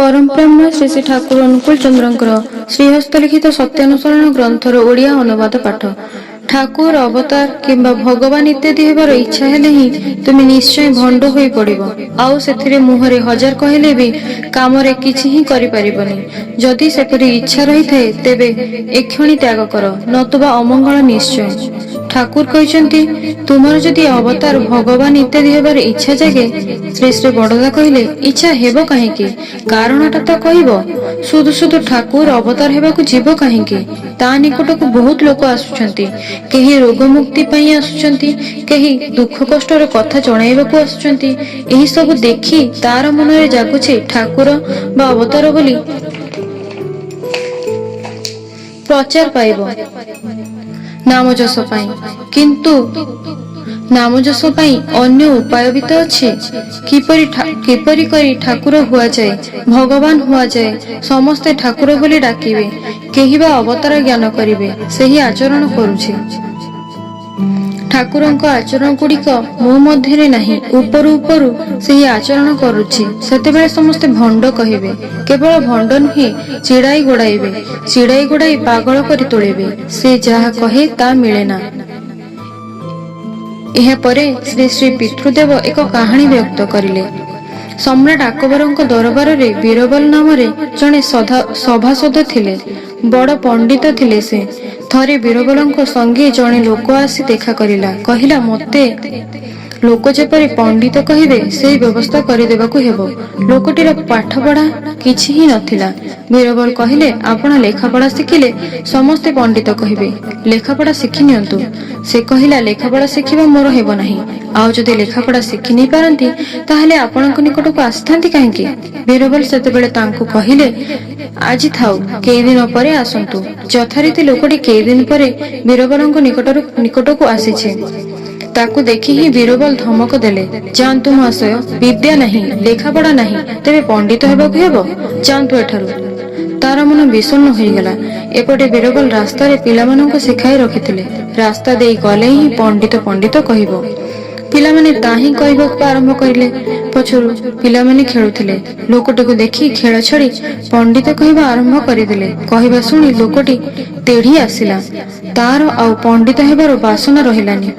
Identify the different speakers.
Speaker 1: ପରମବ୍ରହ୍ମ ଶ୍ରୀ ଶ୍ରୀ ଠାକୁର ଅନୁକୂଳ ଚନ୍ଦ୍ରଙ୍କର ଶ୍ରୀହସ୍ତଲିଖିତ ସତ୍ୟାନୁସରଣ ଗ୍ରନ୍ଥର ଓଡ଼ିଆ ଅନୁବାଦ ପାଠ। ଠାକୁର, ଅବତାର କିମ୍ବା ଭଗବାନ ଇତ୍ୟାଦି ହେବାର ଇଚ୍ଛା ହେଲେ ହିଁ ତୁମେ ନିଶ୍ଚୟ ଭଣ୍ଡ ହୋଇ ପଡ଼ିବ। ଆଉ ସେଥିରେ ମୁହଁରେ ହଜାର କହିଲେ ବି କାମରେ କିଛି ହିଁ କରିପାରିବନି। ଯଦି ସେପରି ଇଚ୍ଛା ରହିଥାଏ, ତେବେ ଏକ୍ଷଣି ତ୍ୟାଗ କର, ନତୁବା ଅମଙ୍ଗଳ ନିଶ୍ଚୟ। ଠାକୁର କହିଛନ୍ତି, ତୁମର ଯଦି ଅବତାର, ଭଗବାନ ଇତ୍ୟାଦି ହେବାର ଇଚ୍ଛା ଜାଗେ। ଶ୍ରୀ ଶ୍ରୀ ବଡ଼ଦା କହିଲେ, ଇଚ୍ଛା ହେବ କାହିଁକି? କାରଣଟା ତ କହିବ। ସୁଧୁ ସୁଧୁ ଠାକୁର, ଅବତାର ହେବାକୁ ଯିବ କାହିଁକି? ତା ନିକଟକୁ ବହୁତ ଲୋକ ଆସୁଛନ୍ତି। କେହି ରୋଗ ମୁକ୍ତି ପାଇଁ ଆସୁଛନ୍ତି, କେହି ଦୁଃଖ କଷ୍ଟର କଥା ଜଣାଇବାକୁ ଆସୁଛନ୍ତି। ଏହି ସବୁ ଦେଖି ତାର ମନରେ ଜାଗୁଛି ଠାକୁର ବା ଅବତାର ବୋଲି ପ୍ରଚାର ପାଇବ ନାମଯଶ ପାଇଁ। କିନ୍ତୁ ନାମଯଶ ପାଇଁ ଅନ୍ୟ ଉପାୟ ବି ତ ଅଛି। କିପରି କରି ଠାକୁର ହୁଆଯାଏ, ଭଗବାନ ହୁଆଯାଏ, ସମସ୍ତେ ଠାକୁର ବୋଲି ଡାକିବେ, କେହି ବା ଅବତାର ଜ୍ଞାନ କରିବେ, ସେହି ଆଚରଣ କରୁଛି। ଠାକୁରଙ୍କ ଆଚରଣ ଗୁଡ଼ିକ ମୋ ମଧ୍ୟରେ ନାହିଁ, ଉପରୁ ଉପରୁ ସେହି ଆଚରଣ କରୁଛି। ସେତେବେଳେ ସମସ୍ତେ ଭଣ୍ଡ କହିବେ। କେବଳ ଭଣ୍ଡ ନୁହେଁ, ଚିଡ଼ାଇ ଗୋଡ଼ାଇବେ, ଚିଡ଼ାଇ ଗୋଡ଼ାଇ ପାଗଳ କରି ତୋଳିବେ। ସେ ଯାହା କହେ ତା ମିଳେନା। ଏହାପରେ ଶ୍ରୀ ଶ୍ରୀ ପିତୃଦେବ ଏକ କାହାଣୀ ବ୍ୟକ୍ତ କରିଲେ। ସମ୍ରାଟ ଆକବରଙ୍କ ଦରବାରରେ ବୀରବଲ ନାମରେ ଜଣେ ସଭାସଦ ଥିଲେ। ବଡ଼ ପଣ୍ଡିତ ଥିଲେ ସେ। ଥରେ ବୀରବଲଙ୍କ ସଙ୍ଗେ ଜଣେ ଲୋକ ଆସି ଦେଖା କରିଲା। କହିଲା, ମୋତେ ଲୋକ ଯେପରି ପଣ୍ଡିତ କହିବେ, ସେହି ବ୍ୟବସ୍ଥା କରିଦେବାକୁ ହେବ। ଲୋକଟିର ପାଠପଢ଼ା କିଛି ହିଁ ନଥିଲା। ବୀରବଲ କହିଲେ, ଆପଣ ଲେଖାପଢ଼ା ଶିଖିଲେ ସମସ୍ତେ ପଣ୍ଡିତ କହିବେ। ଲେଖାପଢ଼ା ଶିଖି ନିଅନ୍ତୁ। ସେ କହିଲା, ଲେଖାପଢ଼ା ଶିଖିବା ମୋର ହେବ ନାହିଁ। ଆଉ ଯଦି ଲେଖାପଢ଼ା ଶିଖି ନେଇ ପାରନ୍ତି, ତାହେଲେ ଆପଣଙ୍କ ନିକଟକୁ ଆସିଥାନ୍ତି କାହିଁକି? ବୀରବଲ ସେତେବେଳେ ତାଙ୍କୁ କହିଲେ, ଆଜି ଥାଉ, କେଇଦିନ ପରେ ଆସନ୍ତୁ। ଯଥାରୀତି ଲୋକଟି କେଇଦିନ ପରେ ବୀରବଲଙ୍କ ନିକଟକୁ ଆସିଛି। ତାକୁ ଦେଖି ହିଁ ବୀରବଲ ଧମକ ଦେଲେ, ଯାଆନ୍ତୁ ମହାଶୟ, ବିଦ୍ୟା ନାହିଁ, ଲେଖାପଢ଼ା ନାହିଁ, ତେବେ ପଣ୍ଡିତ ହେବାକୁ ହେବ? ଯାଆନ୍ତୁ ଏଠାରୁ। ତାର ମନ ବିଷଣ୍ଣ ହୋଇଗଲା। ଏପଟେ ବୀରବଲ ରାସ୍ତାରେ ପିଲାମାନଙ୍କୁ ଶିଖାଇ ରଖିଥିଲେ, ରାସ୍ତା ଦେଇ ଗଲେ ହିଁ ପଣ୍ଡିତ ପଣ୍ଡିତ କହିବ। ପିଲାମାନେ ତା ହିଁ କହିବାକୁ ଆରମ୍ଭ କରିଲେ। ପଛରୁ ପିଲାମାନେ ଖେଳୁଥିଲେ। ଲୋକଟିକୁ ଦେଖି ଖେଳ ଛାଡ଼ି ପଣ୍ଡିତ କହିବା ଆରମ୍ଭ କରିଦେଲେ। କହିବା ଶୁଣି ଲୋକଟି ତେଢ଼ି ଆସିଲା। ତାର ଆଉ ପଣ୍ଡିତ ହେବାର ବାସନା ରହିଲାନି।